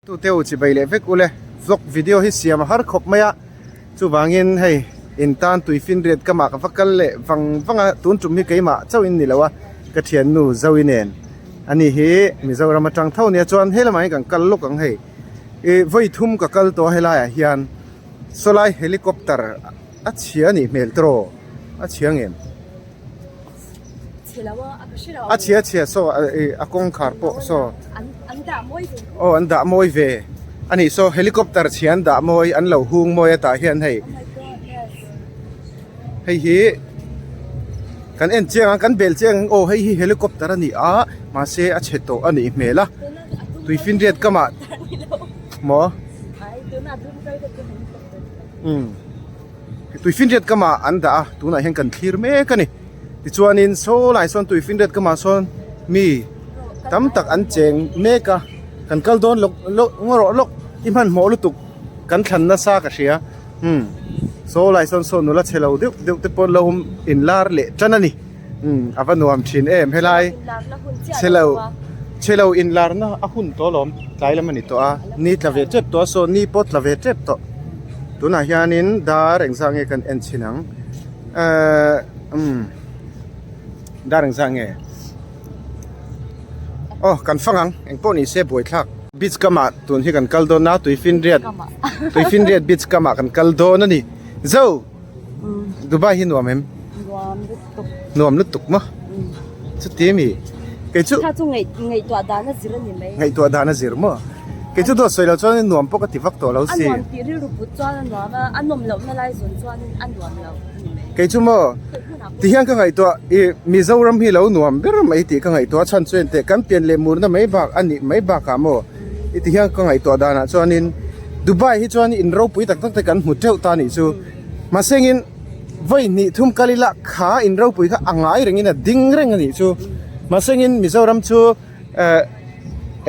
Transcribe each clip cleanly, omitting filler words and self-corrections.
Tute u chibai leh vek ule vlog video hi siam a har khawp mai a chuvangin hei in tan tui finriat ka mah ka va kal leh vang vang a tun tum hi keimah chauh in ni lo a ka thiannu Zoe nen ani hi Mizoram atang tho nia chuan he lamah hian kan kal lawk ang hei ih vawi thum ka kal tawh a helai ah hian sawlai helicopter a chhia a nih hmel tawh a chhia ngem. A chhia chhia saw ih a kawngkhar pawh saw aw an dah mawi ve a nih saw helicopter chhia an dah mawi an lo hung mawi a tah hian hei hei hi kan en chiang ang kan bel chiang ang aw hei hi helicopter a ni a mahse a chhe tawh a nih hmel a tuifinriat kamah maw umm. Tuifinriat kamah an dah a, tunah hian kan thlir mek a ni. Tichuanin saw lai sawn tuifinriat kamah sawn mi tam tak an cheng mek a, kan kal dawn lawk lawk ngaw rawh lawk i hmanhmawh lutuk kan thlan nasa ka hria umm saw lai sawn saw nula chhe lo deuh deuh te pawh an lo awm inlar leh tan a ni. Umm a va nuam thin em helai chhe lo chhe lo inlarna a hun tawh alawm tlai lam a ni tawh a ni tla ve tep tawh a saw ni pawh tla ve tep tawh tunah hianin dar engzah nge kan en chhin ang ehh umm dar engzah nge aw kan fang ang engpawh ni se buaithlak beach kamah tun hi kan kal dawn a tuifinriat tuifinriat beach kamah kan kal dawn a ni zo. Dubai hi nuam em? Nuam lutuk. Nuam lutuk maw? Chuti mi? Kei chu Kha chu ngaih ngaihtuah dan a zir a ni mai. Ngaihtuah dan a zir maw? Kei chu dawt sawi lo chuan nuam pawh ka ti vak tawh lo si. A nuam tih rilru put chuan a nuam a, a nawm lohna lai zawn chuanin a nuam lo a ni mai. Kei chu maw? Ti hian ka ngaihtuah i Mizoram hi lo nuam ber mai tih ka ngaihtuah a chhan chu enteh kan pian leh murna mai bak a nih mai bakah maw? I ti hian ka ngaihtuah danah chuanin Dubai hi chuan in ropui tak tak te kan hmu teuh ta nih chu. Mahsengin vawi hnih thum kal ila kha in ropui kha a ngai rengin a ding reng a nih chu. Mahsengin Mizoram chu eh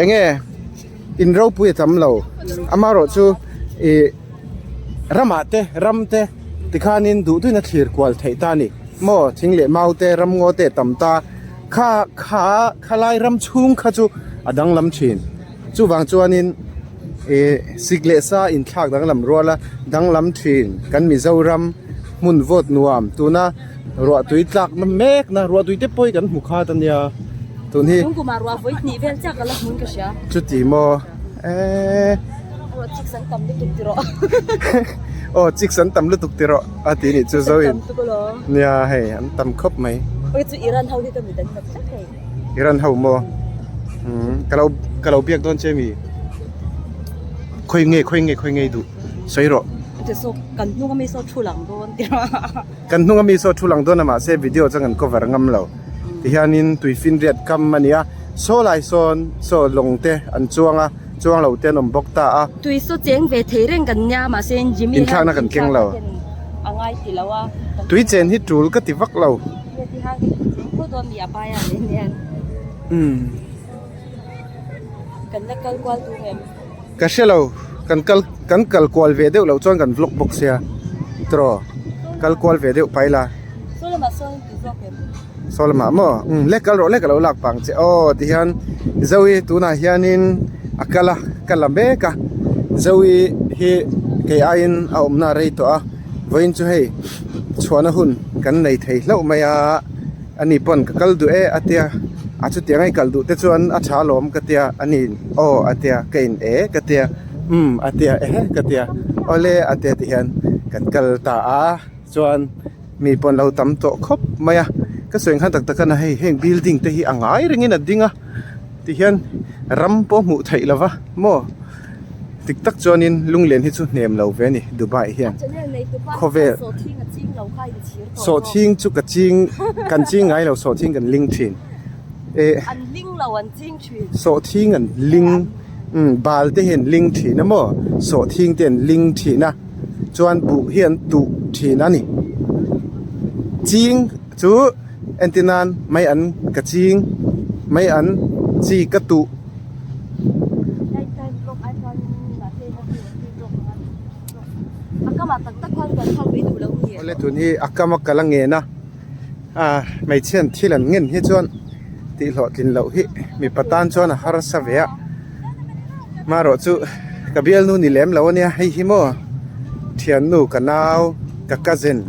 eng nge in ropui a tam lo. Amaherawh chu ih ramah te ram te tikhanin duh duhin a thlir kual theih ta a ni. Maw thing leh mau te ram ngaw te a tam ta. Kha kha khalai ram chhung kha chu a danglam thin. Chuvang chuanin ih sik leh sa inthlak danglam ruala danglam thin kan Mizoram hmun vawt nuam tuna ruah tui tlak na mek na ruah tui te pawh hi kan hmu khat ania tun hi Tun kumah ruah vawi hnih vel chiah ka la hmun ka hria. Chuti maw eee. Ruah chicks an tam lutuk ti rawh. Aw chicks an tam lutuk ti rawh a ti nih chu Zoin. An tam tuk alawm. Nia hei an tam khawp mai. Oi chu Iran ho hi ka mit an hnawt tlat hei. Iran ho maw umm ka lo ka lo biak dawn che mi khawi nge khawi nge khawi nge i duh sawi rawh. Chute saw kan hnung ami saw thu lang dawn ti rawh. Kan hnung ami saw thu lang dawn a mahse video chuan kan cover ngam lo tihianin tuifinriat kam a nia saw lai sawn saw lawng te an chuang a chuang lo te an awm bawk ta a. Tui saw cheng ve thei reng kan nia mahse Jimmy hian inthlakna kan keng lo. A ngai ti lo a. Tui chen hi tul ka ti vak lo. Ka hre lo kan kal kan kal kual ve deuh loh chuan kan vlog bawk sia tiraw kal kual ve deuh pai la saw lamah maw umm le kal rawh le ka lo lak pang che aw tihian Zoe tunah hianin a kal a ka la mek a Zoe hi kei aiin a awmna a rei tawh a. Vawiin chu hei chhuahna hun kan nei thei hlauh mai a, ani pawn ka kal duh e a tia, a chutiang a i kal duh te chuan a tha alawm ka tia, ani aw a tia ka in e ka tia, umm a tia ehe ka tia, awle a tia ti hian kan kal ta a, chuan mi pawn lo tam tawh khawp mai a, ka sawi nghal tak tak a hei heng building te hi a ngai rengin a ding a, ti hian ram pawh hmuh theih lova maw. Dik tak chuanin lunglen hi chu hnem lo ve a ni Dubai hian khawvel sawhthing chu ka ching kan ching ngai lo sawhthing kan ling thin eh sawhthing an ling umm bal te hi an ling thin a maw sawhthing te an ling thin a chuan buh hi an tuh thin a ni ching chu entir nan mai an ka ching mai an chi ka tuh. Awle tun hi a kam a kal a ngen a ah hmeichhia an thil an ngen hi chuan tih hlawhtlin loh hi mipa tan chuan a harsa ve a. Marawh chu ka bialnu ni lem lo ania hei hi maw thiannu ka nau ka cousin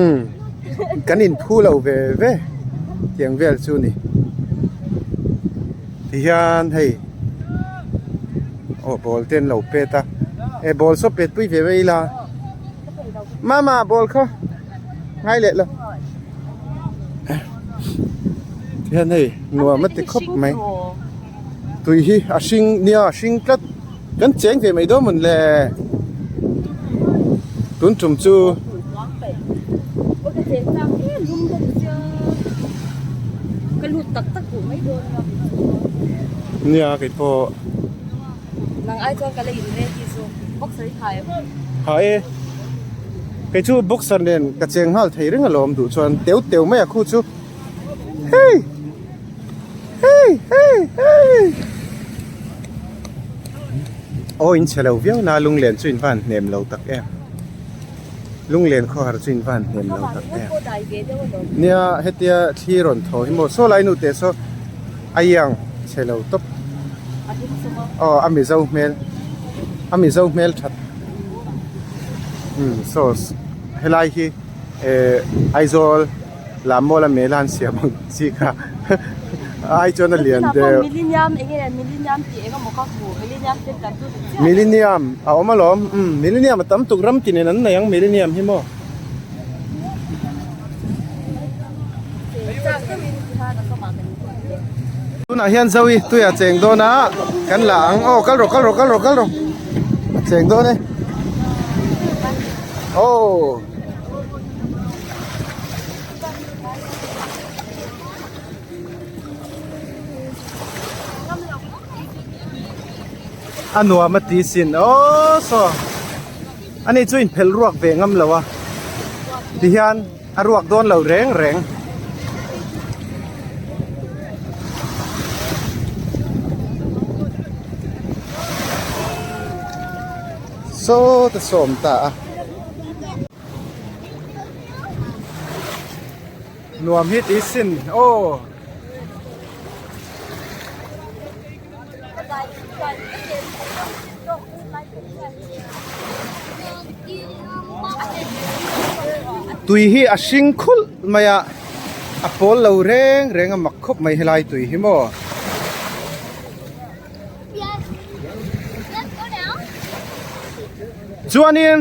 umm kan inphu lo ve ve tiang vel chu ni tihian hei aw ball te an lo pet a e ball saw pet pui ve mai ila mama ball kha ngai leh lo tihian hei nuam a ti khawp mai tui hi a hring nia a hring tlat kan cheng ve mai dawn mawn le tun tum chu nia kei pawh ha e kei chu boxer nen ka cheng nghal thei reng alawm duh chuan teu teu mai a khu chu. Hey! Hey! Hey! Hey! Aw in chhe lo viau na lunglen chu in van hnem lo tak em lunglen khawhar chu in van hnem lo tak em nia hetia thli rawn thaw hi maw saw lai nu teh saw a iang chhe lo tawp aw a mizo hmel a mizo hmel that umm saw helai hi eh Aizawl. Lam mawl a mela an siam ang chi kha ai chuan a lian deuh. Millennium a awm alawm umm millennium a tam tuk ram tinin an nei ang millennium hi maw. Tunah hian Zoe tuia cheng dawn a kan la ang aw kal rawh kal rawh kal rawh kal rawh a cheng dawn e aw. A nuam a ti sin aw saw ani chu inphelh ruak ve ngam lo a tihian a ruak dawn lo reng reng. Saw ta sawm ta a. Nuam hi tih sin aw. Tui hi a hring khulh mai a, a pawl lo reng reng a mak khawp mai helai tui hi maw. Chuanin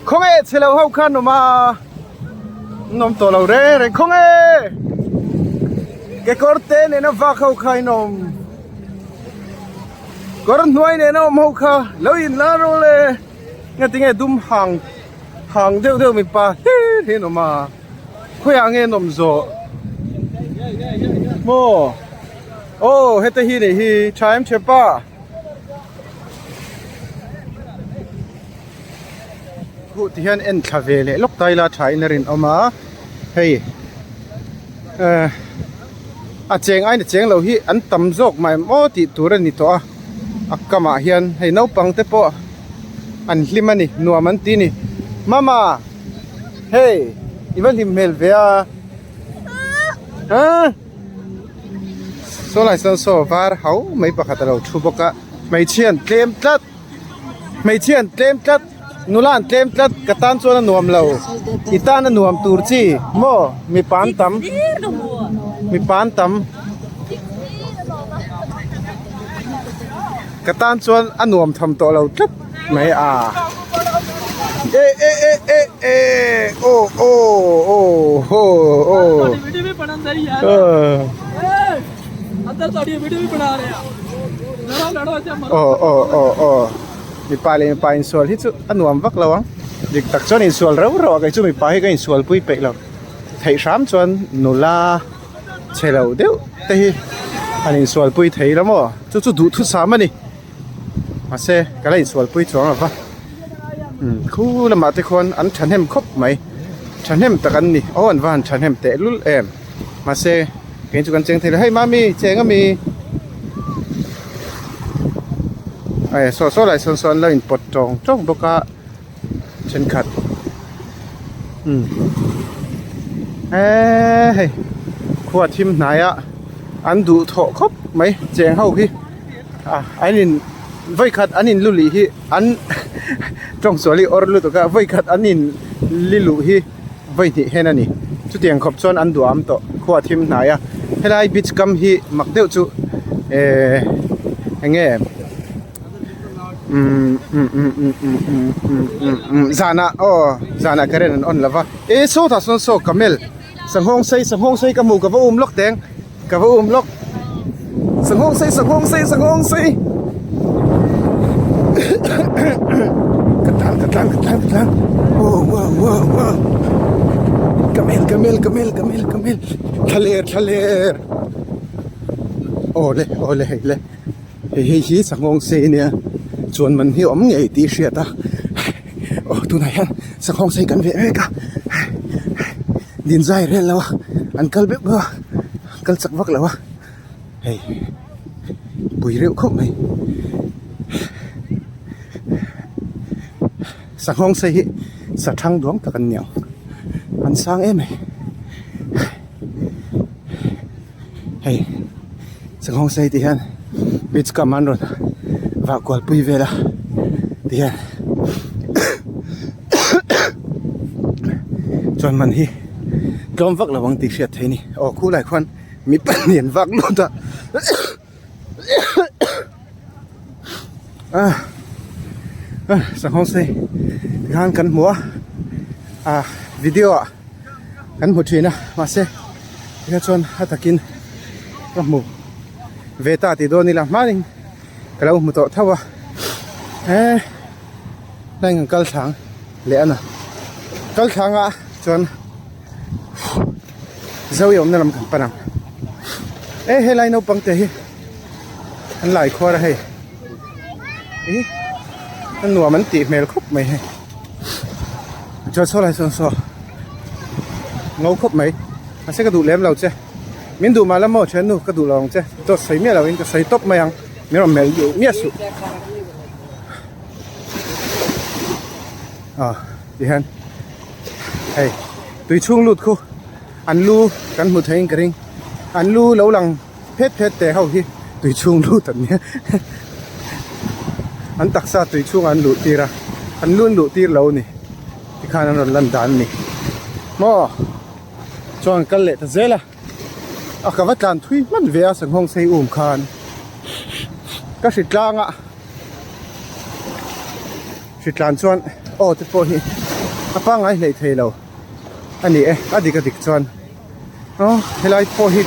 khawnge chhe lo ho khan awm a an awm tawh lo reng reng khawnge kekawr te nena vak ho kha in awm kawr hnuai nena awm ho kha lo in la rawh le ngatinge dum hang hang deuh deuh mipa hlir hi an awm a khawiah nge an awm zawh maw. Aw heta hi nih hi tha em thianpa. Huh ti hian en thla ve leh lawk ta ila tha in a rinawm a hei eh a cheng aina cheng lo hi an tam zawk mah em aw tih tur a ni tawh a a kamah hian hei naupang te pawh an hlim a ni nuam an ti a ni mama hei i va hlim hmel ve a ah. Saw lai sawn saw var hau mai pakhat a lo thu bawk a hmeichhia an tlem tlat hmeichhia an tlem tlat nula an tlem tlat ka tan chuan a nuam lo i tan a nuam tur chi maw mipa an tam mipa an tam ka tan chuan a nuam tham tawh lo tlat mai a e e e e e aw aw aw aw aw aw aw aw aw mipa leh mipa insual hi chu a nuam vak lo ang dik tak chuan insual reuh reuh a kei chu mipa hi ka insual pui peih lo theih hram chuan nula chhe lo deuh te hi han insual pui thei la maw chu chu duhthusam a ni. Mahse ka la insualpui chuang lo va umm khu lamah te khuan an thahnem khawp mai thahnem tak an ni aw an va han thahnem tehlul em mahse kei chu kan cheng thei lo hei mami cheng ami eh saw saw lai sawn sawn an lo inpawt tawng tawng bawk a thenkhat umm eee hei khua thim hnai a an duhthawh khawp. mai cheng ho hi ah an in vawi khat an in lu lih hi an tawng sual hi awr lutuk a vawi khat an in li luh hi vawi hnih hen a ni chutiang khawp chuan an duham tawh khua thim hnai a helai beach kam hi mak deuh chu ehh eng nge umm umm umm umm umm umm umm umm zanah aw zanah current an on lova e sawtah sawn saw camel sanghawng sei sanghawng sei ka hmu ka va um lawk teng. Ka va um lawk. Sanghawng sei, sanghawng sei, sanghawng sei. Ka tlan, ka tlan, ka tlan, ka tlan. Wow, wow, wow, wow. Camel, camel, camel, camel, camel. Thlaler, thlaler. Awle, awle, hei le. Hei hei hi sanghawng sei ania. Chuan man hi awm ngei tih hriat a. Aw tunah hian sanghawng sei kan veh mek a. Din zai rel lo a an kal beuh beuh a an kal chak vak lo a hei pui reuh khawp mai sanghawng sei hi sa thang duang tak an ni ang an sang em mai hei sanghawng sei tih hian beach kam an rawn vah kual pui vel a ti hian. Chuan man hi tlawm vak lo ang tih hriat theih a ni aw khulai khuan mi pahnih an vak lut a ah ah sanghawng sei tikhan kan hmu a ah video ah kan hmu thin a mahse tikha chuan a takin ka hmu ve ta tih dawn ila hmanin ka lo hmu tawh tho a eh. Heng an kal thlang leh a na kal thlang ah chuan zo i awmna lam kan pan ang e helai naupang te hi an lai khuar a hei ih a nuam an tih hmel khawp mai hei chuan saw lai sawn saw ngo khawp mai mahse ka duh lem lo che min duh mah la maw thiannu ka duh lo ang che dawt sawi miah lo in ka sawi tawp mai ang min rawn melh duh miah suh. Ah tihian hei tui chhung lut khu an lu kan hmu theiin ka ring an lu lo lang phet phet teh ho hi tui chhung lut an nia an taksa tui chhungah an luh tir a an lu an luh tir lo a ni tikhan an rawn lan dan a ni maw chuan kal leh ta zel a. A ka va tlan thui hman ve a sanghawng sei um khan ka hri tlang a hri tlan chuan aw te pawh hi a pangngai hleih thei lo a ni e a dik a dik chuan aw helai pawh hi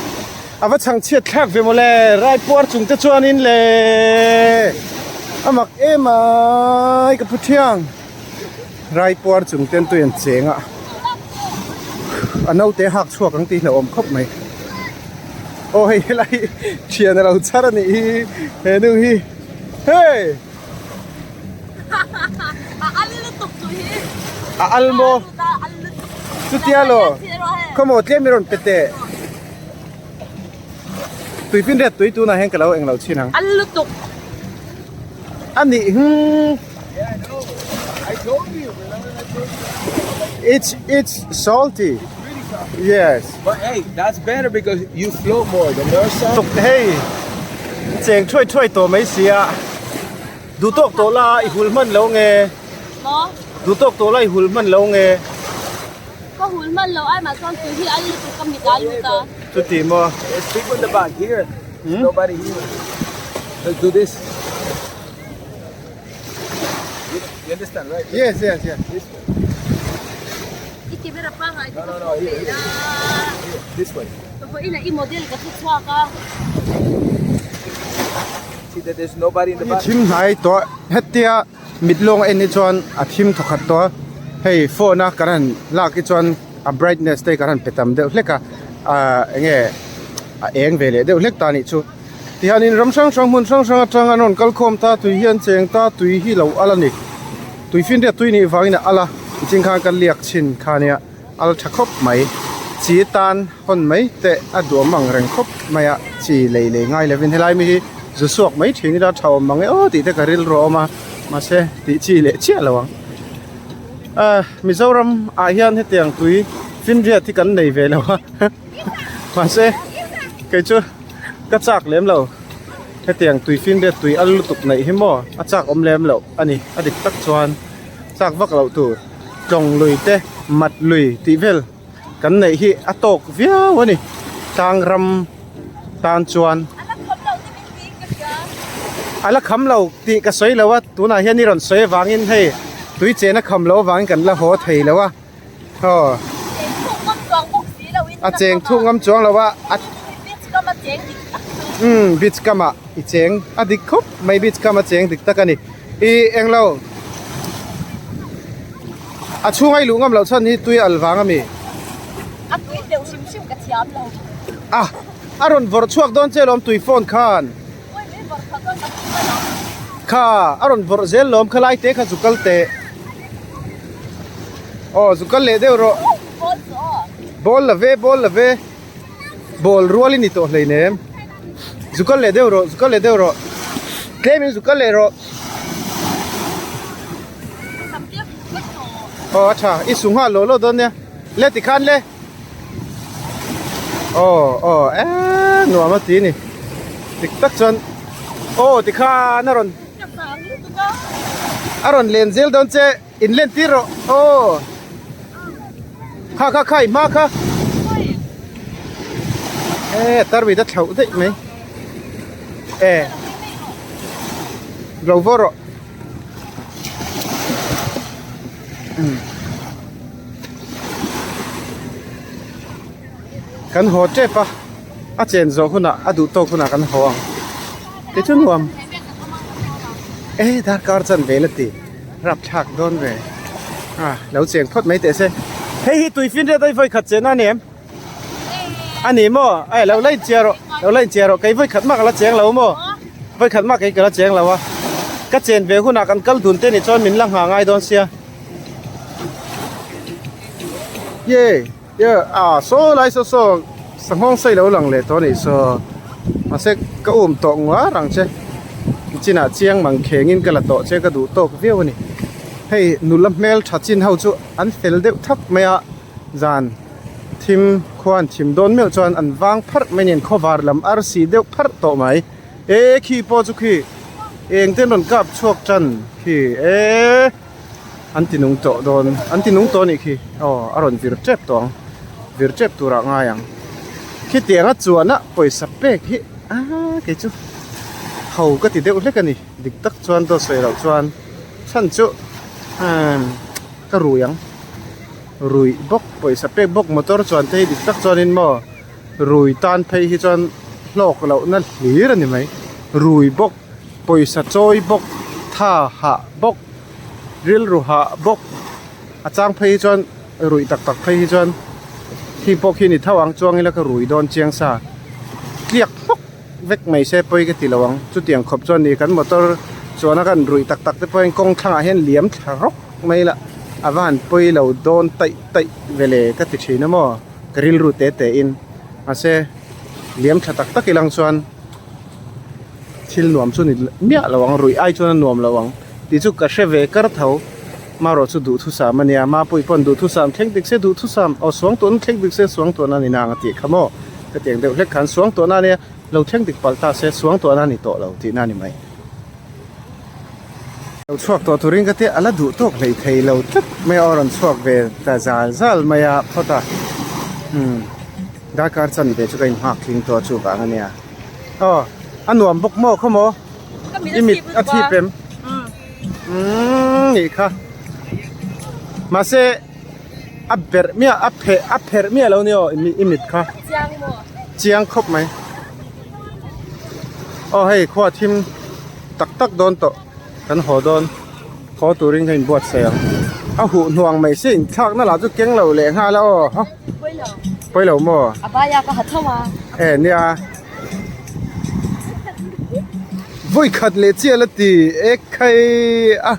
a va chhang chhiat thlak ve mawle rai puar chung te chuanin le a mak em ai ka pu thiang. Rai puar chung ten tui an cheng a a naute hak chhuak ang tih hlauhawm khawp mai aw hei helai thian a lo chhar a nih hi he nu hi hei a al lutuk chu hi a al maw chutia law khawmaw tlem i rawn pe teh tui finriat tui tunah hian ka lo englo chhin ang al lutuk a nih hmmm. It's it's salty. Yes. But hey, that's better because you float more. The more salt. Hei, cheng thuai thuai tawh mai sia. Duh tawk tawh la i hul hman lo nge. Maw? Duh tawk tawh la i hul hman lo nge. Ka hul hman lo ai mah chuan tui hi a lutuk ka mit a lut a. Chuti maw? There's people in the back here. Hmm? Nobody here. Let's do this. You understand, right? Yes, yes, yes. This way. I camera pangai No, no, no. Here, here. Here, this way. Ka ina i model ka thu chhuak a. See that there's nobody in the back. Thim hnai tawh hetia mit lawng a en hi chuan a thim thawkhat tawh a hei phone a kan han lak hi chuan a brightness te kan han pe tam deuh hlek a ah enge a eng ve leh deuh hlek ta anih chu. Tihianin ram hrang hrang hmun hrang hrang atang an rawn kal khawm ta tui hi an cheng ta tui hi lo al a ni tui finriat tui nih vangin a al a nichin khan ka liak chhin kha nia al tha khawp mai chi tan hawn mai teh a duam ang reng khawp mai a chi lei lei ngai lovin helai mi hi zu suak mai thin ila tha awm mang e aw tih te ka rilru a awm a mahse tih chi leh chiah lo ang ah Mizoram ah hian hetiang tui finriat hi kan nei ve lo a mahse kei chu. Ka chak lem lo. Hetiang tui fin riat tui al lutuk neih hi maw a chak awm lem loh a ni. A dik tak chuan chak vak loh tur tlawng lui te mat lui tih vel kan neih hi a tawk viau a ni. Tlang ram tan chuan a la kham lo tih ka sawi lo a tunah hian i rawn sawi avangin hei tui chen a kham loh avangin kan la haw thei lo a. Aw. Cheng thuk ngam chuang bawk si lo in. A cheng thuk ngam chuang lo a. Beach kam a cheng dik tak chu. Umm beach kam ah i cheng a dik khawp mai beach kam a cheng dik tak a ni. I eng lo. A chhung a i luh ngam loh chhan hi tui al vang a mi. A tui deuh hrim hrim ka thiam lo. A a rawn vawrh chhuak dawn che lawm tui phone khan. Kha a rawn vawrh zel lawm khalai te kha zu kal teh. Aw zu kal leh deuh rawh. Ball la ve ball la ve ball rual i ni tawh hleinem. Zu kal leh deuh rawh zu kal leh deuh rawh tlem in zu kal leh rawh. Aw a tha i su nghal law law dawn nia le tikhan le. Aw aw eee nuam a ti a ni dik tak chuan aw tikhan a rawn a rawn len zel dawn che in len tir rawh aw kha kha kha i hma kha eee tarmit a thlauh daih mai e lo vaw rawh. Kan haw tep a, a chen zawh hunah a duh tawk hunah kan haw ang ti chu nuam e darkar chan vel a ti rapthlak dawn ve a lo cheng phawt mai teh se hei hi tui fin riat a vawi khat chen a ni em a ni maw e lo la inchhiar rawh lo la inchhiar rawh kei vawi khat mah ka la cheng lo maw vawi khat mah kei ka la cheng lo a ka chen ve hunah kan kal dun te ni chuan min la nghah ngai dawn sia ye ye a saw lai saw saw sanghawng sei lo lang leh tawh a nih saw mahse ka um tawh nguar ang che chinah chiang mang khengin ka la tawh che ka duh tawk viau a ni hei nula hmeltha chin ho chu an fel deuh thap mai a. Zan thim khuan thim dawn meuh chuan an vang pharh mai nen khawvar lam arsi deuh pharh tawh mai. E khi pawh chu khi eng ten rawn kap chhuak tan khi e an ti nung tawh dawn an ti nung tawh a nih khi aw a rawn vir tep tawh ang vir tep turah ngai ang khitiang a chuan a pawisa pek hi a kei chu ho ka ti deuh hlek a ni dik tak chuan dawt sawi loh chuan chhan chu umm ka rui ang. Ruih bawk pawisa pek bawk motor chuan te hi dik tak chuanin maw rui tan phei hi chuan hlawk lohna hlir a ni mai rui bawk pawisa chawi bawk tha hah bawk rilru hah bawk a chang phei hi chuan ruih tak tak phei hi chuan khi pawh khi ni tho ang chuang ila ka rui dawn chiang sa tliak hmawk vek mai se pawi ka ti lo ang chutiang khawp chuan ni kan motor chuan a kan ruih tak tak te pawhin kawng thlangah hian liam thla rawk. Mai la a va han pawi lo dawn taih taih ve le ka ti thin a maw ka rilru te te in mahse liam tha tak tak ilang chuan thil nuam chu ni miah lo ang ruih ai chuan a nuam lo ang tih chu ka hre ve kar tho marawh chu duhthusam a nia mapui pawn duhthusam thleng dik se duhthusam aw suangtuahna thleng dik se suangtuahna a ni nang a tih kha maw ka tiang deuh hlek khan suangtuahna a nia lo thleng dik palh ta se suangtuahna a ni tawh lo tihna a ni mai. Lo chhuak tawh turin ka tia a la duh tawk hlei thei lo tlat mai a aw rawn chhuak ve ta zal zal mai a phawt a umm darkar chan ve chu ka inhngak tling tawh a chuvang a nia aw a nuam bawk maw khaw maw i mit a thip em umm nih kha mahse a berh miah a pheh a pherh miah lo nia aw i mit kha chiang khawp mai. Aw hei khua thim tak tak dawn tawh kan haw dawn haw turin ka inbuatsaih ang a huh hnuang mai se inthlakna lah chu keng lo leh nghal a aw ha pawi lo maw a baia ka ha tho a e nia vawi khat leh chiah la ti e khai a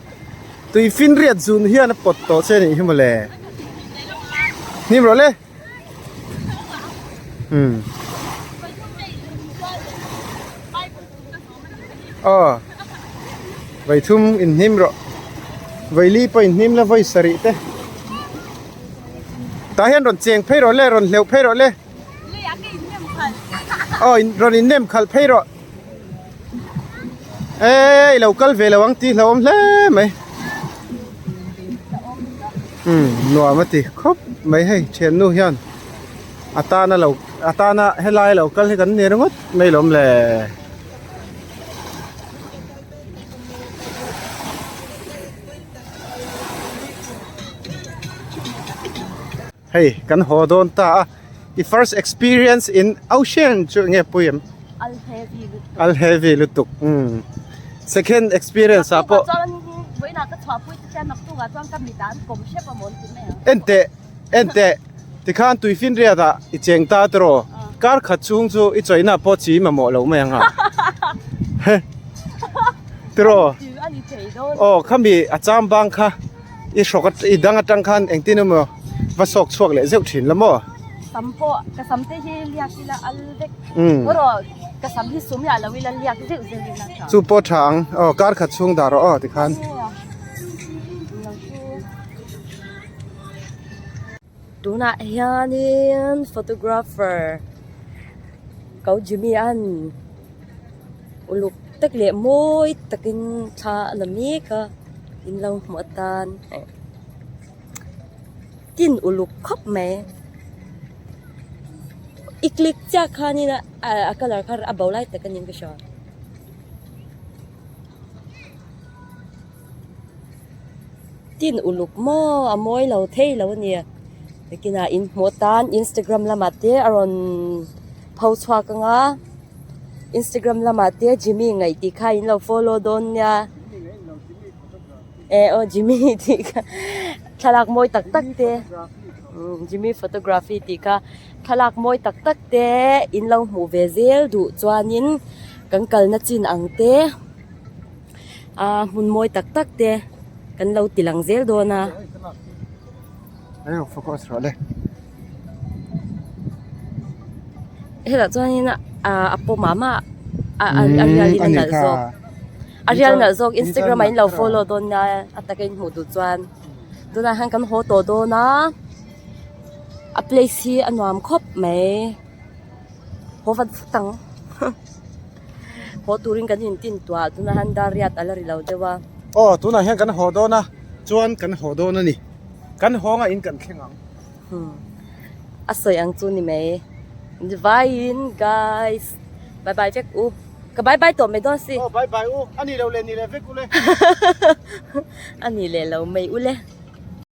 tui finriat zun hian a pawt tawh che a nih hi mawle hnim rawh le. Umm aw vaithum inhnim rawh vaili pawh inhnim la vawi sarih te tah hian rawn cheng phei rawh le rawn hleuh phei rawh le. Aw in rawn in nem khalh phei rawh. Eee i lo kal ve lo ang tih hlauhawm hle mai. Umm nuam a ti khawp mai hei thiannu hian a tana lo a tana helai lo kal hi kan ni ringawt mai lawm le. Hei kan haw dawn ta a i first experience in ocean chu enge pui em? Al heavy lutuk. Al heavy lutuk umm second experience ah pawh. Chuan vawiinah ka chhuahpui te khian naktukah chuan ka mit ah an kawm hrep a mawn ti mai ang. Enteh enteh tikhan tuifinriat ah i cheng ta tiraw kar khat chhung chu i chawihna pawh chi mamawh lo mai ang a tiraw aw khami a cham bang kha. I hrawk a i dang atang khan engtin emaw va sawk chhuak leh zeuh thin la maw? Sam pawh ka sam te hi liak ila al vek erawh ka sam hi sum lah lo ila liak zeuh zeuh ila tha. Chu pawh tha ang aw kar khat chhung dah rawh aw tikhan. Tunah hianin photographer ko Jimmy an uluk tak leh mawi takin thla a la mek a in lo hmuh atan tin uluk khawp mai i click chiah khanin a colour kha a bo lai tak a niin ka hria. Tin uluk maw a mawi lo thei lo a ni nakinah in hmuh atan instagram lamah te a rawn pho chhuak ang a instagram lamah te jimmy ngaih tih kha in lo follow dawn nia eh aw jimmy tih kha thlalak mawi tak tak te jimmy photography tih kha thlalak mawi tak tak te in lo hmuh ve zel duh chuanin kan kalna chin ang te. A hmun mawi tak tak te kan lo ti lang zel dawn a. Hetah chuanin a pawh mah mah a a rial in a nalh zawk a rial nalh zawk instagram ah in lo follow dawn nia a taka in hmuh duh chuan tunah hian kan haw tawh dawn a a place hi a nuam khawp mai haw vat vat ang. Haw turin kan intin tuah tunah hian dar riat a la ri lo deuh a. Aw tunah hian kan haw dawn a chuan kan haw dawn a ni. Kan haw ngaihin kan thleng ang. Hmm a sawi ang chu ni mai. Vaiin guys bye bye vek u. Ka bye bye tawh mai dawn si. Aw bye bye u a ni lo leh ni leh vek u le. A ni leh lo mai u le.